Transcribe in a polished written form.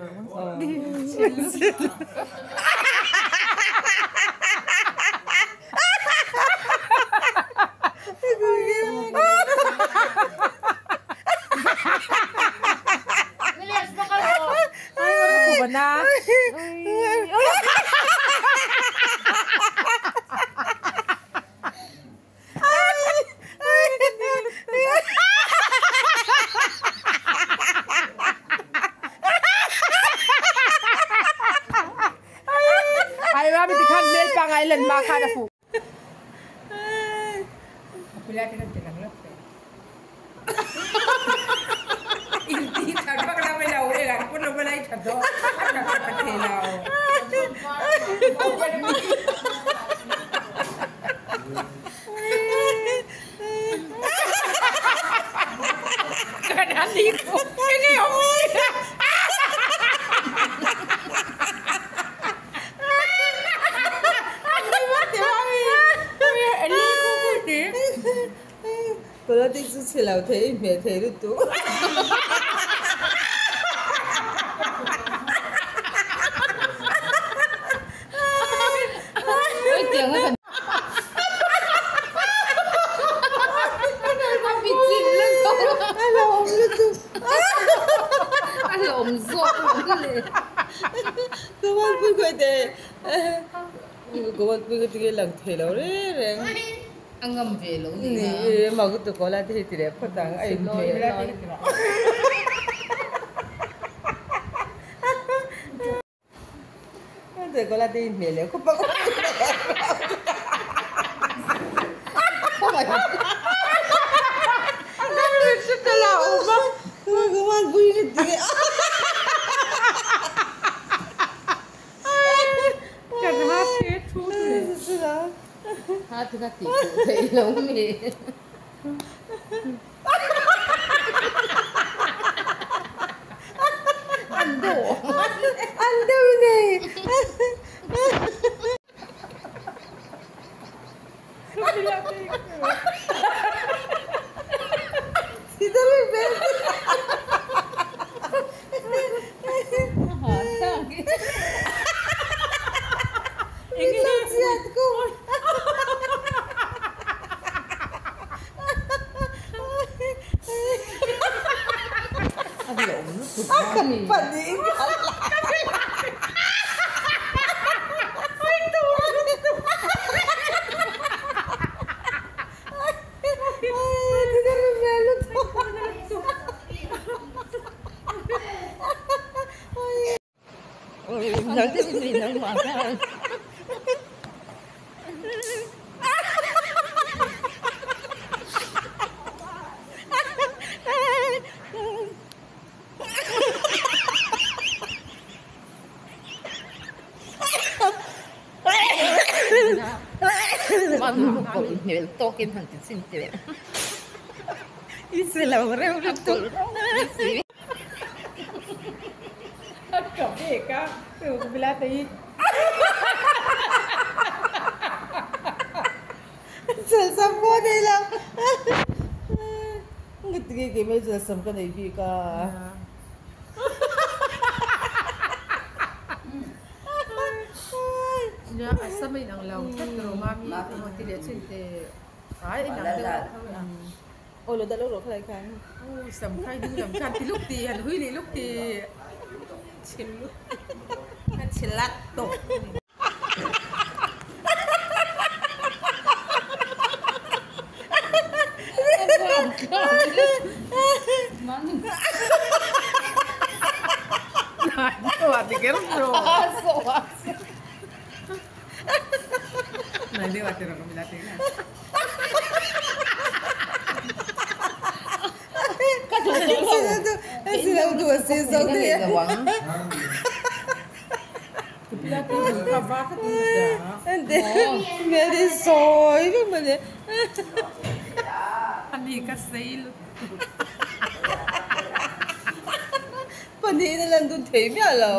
Ay, wala po ba na? Ay, mami, tikhan mel pa nga ilan maka na po. Kapila ka ng tilang lap eh. Hindi, tagpa ka namin na uli lang. Puno mo na ito do. At nakapatilaw. Kanani ko. Hindi ako. Kola te chu chhelo thei hmel thei lutuk. A hlauhawm lutuk. A hlauhawm zawk ang le. Gawal pui khawi teh. Gawal pui ka tinge lang thei lo reng reng. A ngam ve lo ni na. Ni e mak lutuk aw lai te hi ti leh phawt ang a inhmeh. Te kola te inhmeh leh khawp ang. Gawal pui ka tinge. Kan ha the thu le. Ha te ka ti ku thei lo mi. An deuh. An deuh nei. Sam ka nei bik a. Nya asam in ang lo that ro mami ti le chin te ai in ang deuh tho a. Ôi lo da lo ro khlai khan. U sam khai du lam khan ti luk ti han hui li luk ti chin lu. Han chilat to. Paneer na lang dun thei miah lo.